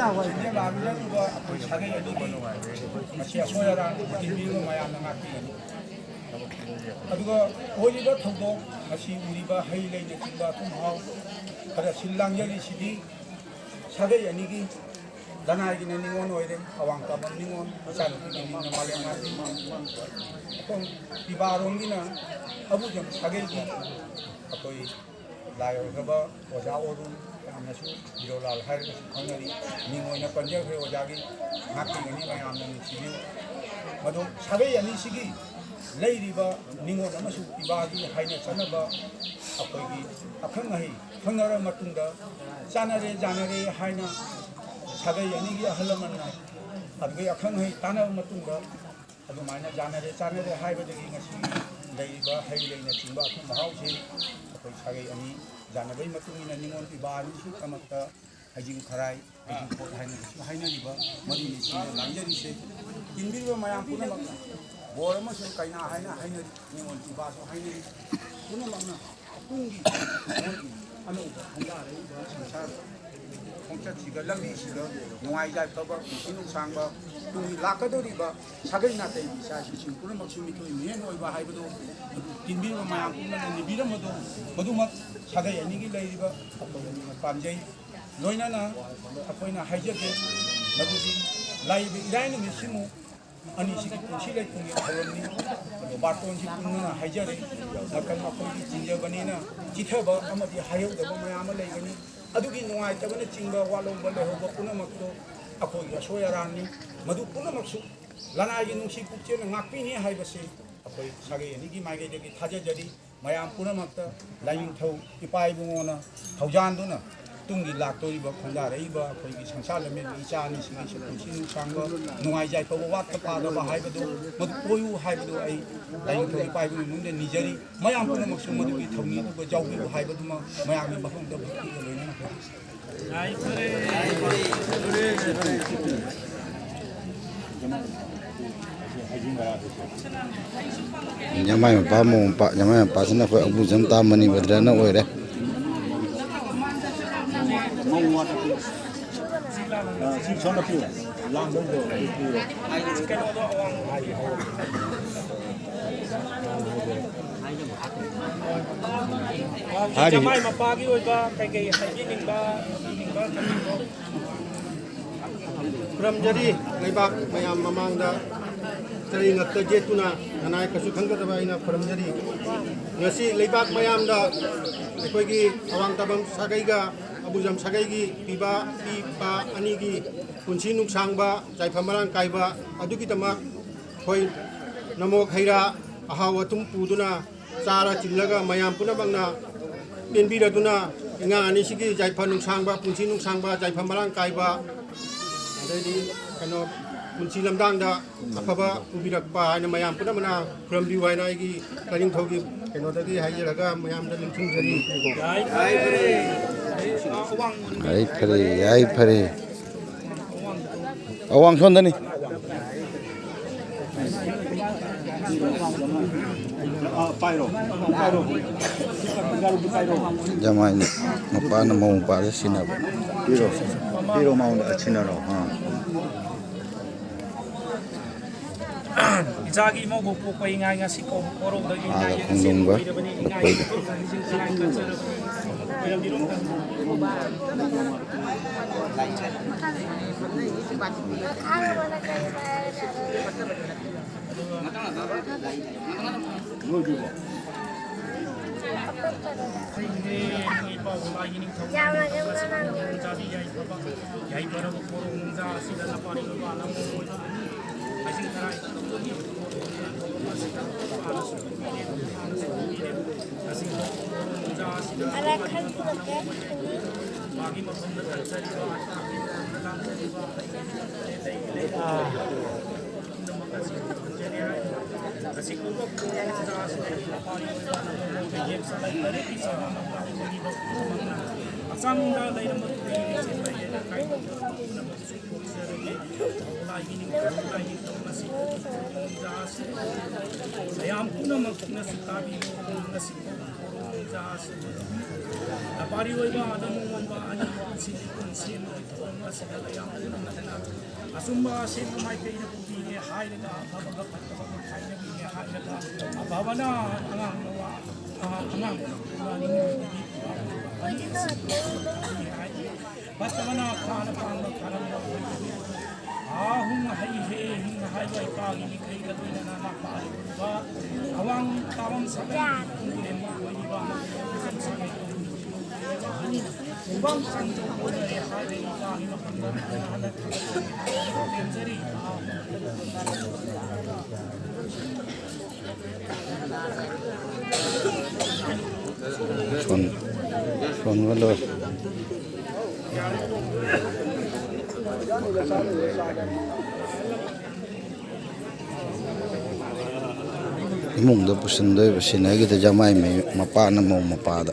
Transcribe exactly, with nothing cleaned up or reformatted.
ꯁꯤꯟꯖꯦ ꯂꯥꯛꯃꯤꯟꯅꯔꯤꯕ ꯑꯩꯈꯣꯏ ꯁꯥꯒꯩ ꯑꯅꯤꯒꯤ ꯉꯁꯤ ꯑꯁꯣꯏ ꯑꯔꯥꯟ ꯊꯤꯡꯕꯤꯔꯤꯕ ꯃꯌꯥꯝꯅ ꯉꯥꯛꯄꯤꯒꯅꯤ꯫ ꯑꯗꯨꯒ ꯑꯣꯏꯔꯤꯕ ꯊꯧꯗꯣꯛ, ꯉꯁꯤ ꯎꯔꯤꯕ ꯍꯩ ꯂꯩꯅꯆꯤꯡꯕ ꯑꯊꯨꯝ ꯑꯍꯥꯎ ꯈꯔ ꯁꯤꯜ ꯂꯥꯡꯖꯔꯤꯁꯤꯗꯤ ꯁꯥꯒꯩ ꯑꯅꯤꯒꯤ ꯂꯅꯥꯏꯒꯤꯅ ꯅꯤꯉꯣꯜ ꯑꯣꯏꯔꯦ, ꯑꯋꯥꯡ ꯇꯥꯕ ꯅꯤꯉꯣꯜ, ꯃꯆꯥꯅꯨꯄꯤꯒꯤ ꯃꯤꯡꯅ ꯃꯥꯂꯦꯝꯉꯥꯟꯕꯤ꯫ ꯑꯩꯈꯣꯏ ꯄꯤꯕꯥꯔꯣꯝꯒꯤꯅ ꯑꯕꯨꯖꯝ ꯁꯥꯒꯩꯒꯤ ꯑꯩꯈꯣꯏ ꯂꯥꯏ ꯑꯣꯏꯈ꯭ꯔꯕ ꯑꯣꯖꯥ ꯑꯣꯔꯨꯟ, ꯌꯥꯝꯅꯁꯨ ꯕꯤꯔꯣꯂꯥꯜ ꯍꯥꯏꯔꯒꯁꯨ ꯈꯪꯅꯔꯤ, ꯃꯤꯡ ꯑꯣꯏꯅ ꯄꯟꯖꯈ꯭ꯔꯦ ꯑꯣꯖꯥꯒꯤ, ꯉꯥꯛꯄꯤꯒꯅꯤ, ꯃꯌꯥꯝꯅ ꯅꯨꯡꯁꯤꯕꯤꯌꯨ꯫ ꯃꯗꯨ ꯁꯥꯒꯩ ꯑꯅꯤꯁꯤꯒꯤ ꯂꯩꯔꯤꯕ ꯅꯤꯉꯣꯜ ꯑꯃꯁꯨꯡ ꯄꯤꯕꯥꯒꯤ ꯍꯥꯏꯅ ꯆꯠꯅꯕ ꯑꯩꯈꯣꯏꯒꯤ ꯑꯈꯪ ꯑꯍꯩ ꯈꯪꯅꯔ ꯃꯇꯨꯡꯗ ꯆꯥꯟꯅꯔꯦ ꯌꯥꯅꯔꯦ ꯍꯥꯏꯅ ꯁꯥꯒꯩ ꯑꯅꯤꯒꯤ ꯑꯍꯜ ꯂꯃꯟꯅ ꯑꯗꯨꯒꯤ ꯑꯈꯪ ꯑꯍꯩ ꯇꯥꯟꯅꯕ ꯃꯇꯨꯡꯗ ꯑꯗꯨꯃꯥꯏꯅ ꯌꯥꯅꯔꯦ ꯆꯥꯟꯅꯔꯦ ꯍꯥꯏꯕꯗꯒꯤ ꯉꯁꯤ ꯂꯩꯔꯤꯕ ꯍꯩ ꯂꯩꯅꯆꯤꯡꯕ ꯑꯊꯨꯝ ꯑꯍꯥꯎꯁꯤ ꯑꯩꯈꯣꯏ ꯁꯥꯒꯩ ꯑꯅꯤ ꯌꯥꯅꯕꯒꯤ ꯃꯇꯨꯡ ꯏꯟꯅ ꯅꯤꯉꯣꯜ ꯄꯤꯕꯥ ꯑꯅꯤꯁꯤꯒꯤꯗꯃꯛꯇ ꯍꯩꯖꯤꯡ ꯈꯔꯥꯏ, ꯍꯩꯖꯤꯡ ꯄꯣꯠ ꯍꯥꯏꯅ ꯍꯥꯏꯅꯔꯤꯕ ꯃꯗꯨꯅꯤ ꯁꯤꯗ ꯂꯥꯡꯖꯔꯤꯁꯦ꯫ ꯇꯤꯟꯕꯤꯔꯤꯕ ꯃꯌꯥꯝ ꯄꯨꯝꯅꯃꯛꯅ ꯕꯣꯔ ꯑꯃꯁꯨꯡ ꯀꯩꯅꯥ ꯍꯥꯏꯅ ꯍꯥꯏꯅꯔꯤ, ꯅꯤꯉꯣꯜ ꯄꯤꯕꯥꯁꯨ ꯍꯥꯏꯅꯔꯤ꯫ ꯄꯨꯝꯅꯃꯛꯅ ꯇꯨꯡꯒꯤ ꯃꯣꯏꯒꯤ ꯑꯅꯧꯕ ꯈꯣꯡꯗꯥꯔꯛꯏꯕ ꯁꯪꯁꯥꯔ ꯈꯣꯡꯆꯠꯁꯤꯗ, ꯂꯝꯕꯤꯁꯤꯗ ꯅꯨꯡꯉꯥꯏ ꯌꯥꯏꯐꯕ, ꯄꯨꯟꯁꯤ ꯅꯨꯡꯁꯥꯡꯕ, ꯇꯨꯡꯒꯤ ꯂꯥꯛꯀꯗꯧꯔꯤꯕ ꯁꯥꯒꯩ ꯅꯥꯇꯩꯒꯤ ꯏꯆꯥ ꯏꯁꯨꯁꯤꯡ ꯄꯨꯝꯅꯃꯛꯁꯨ ꯃꯤꯊꯣꯏ ꯃꯤꯍꯦꯟ ꯑꯣꯏꯕ ꯍꯥꯏꯕꯗꯨ ꯑꯗꯨ ꯇꯤꯟꯕꯤꯔꯤꯕ ꯃꯌꯥꯝ ꯄꯨꯝꯅꯃꯛꯅ ꯅꯤꯕꯤꯔꯝꯕꯗꯣ, ꯃꯗꯨꯃꯛ ꯁꯥꯒꯩ ꯑꯅꯤꯒꯤ ꯂꯩꯔꯤꯕ ꯑꯩꯈꯣꯏꯅ ꯄꯥꯝꯖꯩ꯫ ꯂꯣꯏꯅꯅ ꯑꯩꯈꯣꯏꯅ ꯍꯥꯏꯖꯒꯦ ꯃꯗꯨꯗꯤ ꯂꯥꯛꯏꯕ ꯏꯔꯥꯏ ꯅꯨꯃꯤꯠꯁꯤꯃꯨꯛ ꯑꯅꯤꯁꯤꯒꯤ ꯄꯨꯟꯁꯤ ꯂꯩꯄꯨꯡꯒꯤ ꯊꯧꯔꯝꯅꯤ꯫ ꯑꯗꯣ ꯕꯥꯔꯇꯣꯟꯁꯤ ꯄꯨꯝꯅ ꯍꯥꯏꯖꯔꯦ꯫ ꯃꯇꯝ ꯑꯩꯈꯣꯏꯒꯤ ꯆꯤꯟꯖꯕꯅꯤꯅ ꯆꯤꯊꯕ ꯑꯃꯗꯤ ꯍꯥꯏꯍꯧꯗꯕ ꯃꯌꯥꯝ ꯑꯃ ꯂꯩꯒꯅꯤ꯫ ꯑꯗꯨꯒꯤ ꯅꯨꯡꯉꯥꯏꯇꯕꯅꯆꯤꯡꯕ ꯋꯥꯠꯍꯧꯕ ꯂꯩꯍꯧꯕ ꯄꯨꯝꯅꯃꯛꯇꯣ ꯑꯩꯈꯣꯏꯒꯤ ꯑꯁꯣꯏ ꯑꯔꯥꯟꯅꯤ꯫ ꯃꯗꯨ ꯄꯨꯝꯅꯃꯛꯁꯨ ꯂꯅꯥꯏꯒꯤ ꯅꯨꯡꯁꯤ ꯄꯨꯛꯆꯦꯜꯅ ꯉꯥꯛꯄꯤꯅꯤ ꯍꯥꯏꯕꯁꯤ ꯑꯩꯈꯣꯏ ꯁꯥꯒꯩ ꯑꯅꯤꯒꯤ ꯃꯥꯏꯀꯩꯗꯒꯤ ꯊꯥꯖꯖꯔꯤ꯫ ꯃꯌꯥꯝ ꯄꯨꯝꯅꯃꯛꯇ ꯂꯥꯏꯅꯤꯡꯊꯧ ꯏꯄꯥ ꯏꯕꯨꯡꯉꯣꯅ ꯊꯧꯖꯥꯟꯗꯨꯅ ꯇꯨꯡꯒꯤ ꯂꯥꯛꯇꯣꯔꯤꯕ ꯈꯣꯡꯗꯥꯔꯛꯏꯕ ꯑꯩꯈꯣꯏꯒꯤ ꯁꯪꯁꯥꯔ ꯂꯝꯕꯦꯟꯒꯤ ꯏꯆꯥ ꯑꯅꯤꯁꯤꯡꯒꯤꯁꯨ ꯄꯨꯟꯁꯤ ꯅꯨꯡꯁꯥꯡꯕ, ꯅꯨꯡꯉꯥꯏ ꯌꯥꯏꯐꯕ, ꯋꯥꯠꯇ ꯄꯥꯗꯕ ꯍꯥꯏꯕꯗꯨ ꯃꯗꯨ ꯑꯣꯏꯌꯨ ꯍꯥꯏꯕꯗꯨ ꯑꯩ ꯂꯥꯏꯅꯤꯡꯊꯧ ꯏꯄꯥ ꯏꯕꯨꯡꯒꯤ ꯃꯅꯨꯡꯗ ꯅꯤꯖꯔꯤ꯫ ꯃꯌꯥꯝ ꯄꯨꯝꯅꯃꯛꯁꯨ ꯃꯗꯨꯒꯤ ꯊꯧꯅꯤꯗꯨꯒ ꯌꯥꯎꯕꯤꯌꯨ ꯍꯥꯏꯕꯗꯨꯃ ꯃꯌꯥꯝꯒꯤ ꯃꯐꯝꯗ ꯚꯛꯇꯤꯒ ꯂꯣꯏꯅꯅ ꯍꯥꯏꯖꯔꯤ꯫ ꯌꯥꯃꯥꯏ ꯃꯄꯥ, ꯃꯧ ꯃꯄꯥ, ꯌꯥꯃꯥꯏ ꯃꯄꯥꯁꯤꯅ ꯑꯩꯈꯣꯏ ꯑꯕꯨꯖꯝ ꯇꯥ ꯃꯅꯤꯚꯗ꯭ꯔꯅ ꯑꯣꯏꯔꯦ꯫ ꯑ, ꯁꯤ ꯁꯣꯝꯗ ꯄꯤꯌꯨ꯫ ꯂꯥꯡꯕꯩꯗꯣ ꯑꯗꯨ ꯄꯤꯌꯨ꯫ ꯀꯩꯅꯣꯗꯣ ꯑꯋꯥꯡ꯫ ꯍꯥꯏꯔꯤꯕ꯫ ꯖꯃꯥꯏ ꯃꯄꯥꯒꯤ ꯑꯣꯏꯕ ꯀꯩꯀꯩ ꯍꯥꯏꯕꯤꯅꯤꯡꯕ, ꯍꯥꯏꯕꯤꯅꯤꯡꯕ ꯊꯝꯕꯤꯌꯨ꯫ ꯈꯨꯔꯨꯝꯖꯔꯤ, ꯂꯩꯕꯥꯛ ꯃꯌꯥꯝ ꯃꯃꯥꯡꯗ ꯆꯔꯩ ꯉꯛꯇ ꯌꯦꯠꯇꯨꯅ ꯅꯅꯥꯏ ꯀꯩꯁꯨ ꯈꯪꯒꯗꯕ ꯑꯩꯅ ꯈꯨꯔꯨꯝꯖꯔꯤ꯫ ꯉꯁꯤ ꯂꯩꯕꯥꯛ ꯃꯌꯥꯝꯗ ꯑꯩꯈꯣꯏꯒꯤ ꯑꯋꯥꯡ ꯇꯥꯕꯝ ꯁꯥꯒꯩꯒ ꯑꯕꯨꯖꯝ ꯁꯥꯒꯩꯒꯤ ꯄꯤꯕ, ꯏꯄꯥ ꯑꯅꯤꯒꯤ ꯄꯨꯟꯁꯤ ꯅꯨꯡꯁꯥꯡꯕ, ꯌꯥꯏꯐ ꯃꯔꯥꯡ ꯀꯥꯏꯕ ꯑꯗꯨꯒꯤꯗꯃꯛ ꯑꯩꯈꯣꯏ ꯅꯃꯣ ꯈꯩꯔꯥ, ꯑꯍꯥꯎ ꯑꯊꯨꯝ ꯄꯨꯗꯨꯅ ꯆꯥꯔ ꯆꯤꯜꯂꯒ ꯃꯌꯥꯝ ꯄꯨꯝꯅꯃꯛꯅ ꯄꯦꯟꯕꯤꯔꯗꯨꯅ ꯏꯉꯥ ꯑꯅꯤꯁꯤꯒꯤ ꯌꯥꯏꯐ ꯅꯨꯡꯁꯥꯡꯕ, ꯄꯨꯟꯁꯤ ꯅꯨꯡꯁꯥꯡꯕ, ꯌꯥꯏꯐ ꯃꯔꯥꯡ ꯀꯥꯏꯕ, ꯑꯗꯩꯗꯤ ꯀꯩꯅꯣ ꯄꯨꯟꯁꯤ ꯂꯝꯗꯥꯡꯗ ꯑꯐꯕ ꯄꯨꯕꯤꯔꯛꯄ ꯍꯥꯏꯅ ꯃꯌꯥꯝ ꯄꯨꯝꯅꯃꯛꯅ ꯈꯨꯔꯨꯝꯕꯤꯌꯨ ꯍꯥꯏꯅ ꯑꯩꯒꯤ ꯂꯥꯏꯅꯤꯡꯊꯧꯒꯤ ꯀꯩꯅꯣꯗꯒꯤ ꯍꯥꯏꯖꯔꯒ ꯃꯌꯥꯝꯗ ꯅꯤꯡꯁꯤꯡꯖꯔꯤ꯫ ꯌꯥꯏꯐꯔꯦ, ꯌꯥꯏꯐꯔꯦ꯫ ꯑꯋꯥꯡ ꯁꯣꯟꯗꯅꯤ꯫ ꯖꯃꯥꯏꯅ ꯃꯄꯥꯅ ꯃꯧ ꯃꯄꯥꯗ ꯁꯤꯟꯅꯕ꯫ ꯄꯤꯔꯣ, ꯄꯤꯔꯣ ꯃꯉꯣꯟꯗ, ꯁꯤꯟꯅꯔꯣ꯫ ꯑꯥ꯫ ꯏꯆꯥꯒꯤ ꯏꯃꯧꯕ ꯄꯣꯛꯄ ꯏꯉꯥꯏ ꯉꯁꯤ ꯀꯧꯕ ꯀꯣꯔꯧꯗꯒꯤ ꯃꯥꯒ ꯏꯉꯥꯏ ꯉꯁꯤ ꯈꯣꯡꯗꯣꯡꯕ ꯀꯣꯏꯔꯕꯅꯤ, ꯏꯉꯥꯏ ꯀꯣꯏꯕ꯫ ꯏꯉꯥꯏ ꯀꯠꯆꯔꯕꯅꯤ꯫ ꯑꯣꯏꯔꯝꯕꯤꯔꯣ꯫ ꯂꯣꯏꯗ꯭ꯔꯤꯕꯣ? ꯍꯛꯆꯥꯡꯗ ꯂꯩꯔꯝꯕ ꯃꯌꯥꯝ ꯄꯨꯝꯅꯃꯛꯅꯁꯨ ꯇꯥꯕꯤꯌꯨ꯫ ꯉꯁꯤ ꯂꯄꯥꯔꯤ ꯑꯣꯏꯕ ꯑꯗꯝ ꯑꯣꯏꯕ ꯑꯅꯤꯃꯛ ꯑꯁꯤ ꯂꯤꯀꯣꯟ ꯁꯦꯝꯕ ꯑꯆꯨꯝꯕ ꯑꯁꯦꯡꯕ ꯃꯥꯏꯀꯩꯗ ꯄꯨꯕꯤꯒꯦ ꯍꯥꯏꯔꯒ, ꯑꯐꯕꯒ ꯐꯠꯇꯕꯒ ꯈꯥꯏꯅꯕꯤꯒꯦ ꯍꯥꯏꯔꯒ, ꯑꯐꯕꯅ ꯑꯉꯥꯡ ꯅꯨꯄꯥ, ꯑꯉꯥꯡ ꯅꯨꯄꯥ ꯅꯤꯡꯉꯣꯜꯗꯒꯤ ꯐꯠꯇꯕꯅ ꯈꯥꯅ ꯄꯥꯟꯕ ꯈꯥꯔꯝꯕ ꯑꯣꯏꯕꯅꯤ꯫ ꯑꯥ ꯍꯨꯡ ꯍꯩ ꯍꯦ ꯍꯤꯡ ꯍꯥꯏꯕ ꯏꯄꯥꯒꯤ ꯏꯊꯩꯒ ꯂꯣꯏꯅꯅ ꯅꯄꯥ ꯂꯩꯔꯤꯕ ꯑꯋꯥꯡ ꯇꯥꯕꯝ ꯁꯒꯩ ꯄꯨꯡ ꯂꯦꯝꯕ ꯑꯣꯏꯔꯤꯕ ꯃꯈꯣꯏ ꯁꯝꯁꯥꯡ ꯂꯩꯇꯣꯡ ꯈꯨꯕꯝ ꯆꯟꯗ ꯍꯣꯠꯅꯔꯦ ꯍꯥꯏꯕ ꯏꯄꯥꯒꯤ ꯃꯐꯝꯗ ꯍꯟꯅ ꯍꯟꯅ ꯊꯥꯒꯠꯆꯔꯤ꯫ ꯁꯣꯟ-, ꯁꯣꯟꯕ ꯂꯣꯏ꯫ ꯏꯃꯨꯡꯗ ꯄꯨꯁꯤꯟꯗꯣꯏꯕ ꯁꯤꯅꯒꯤꯗ ꯖꯃꯥꯏ ꯃꯌꯨ-, ꯃꯄꯥꯅ ꯃꯧ ꯃꯄꯥꯗ꯫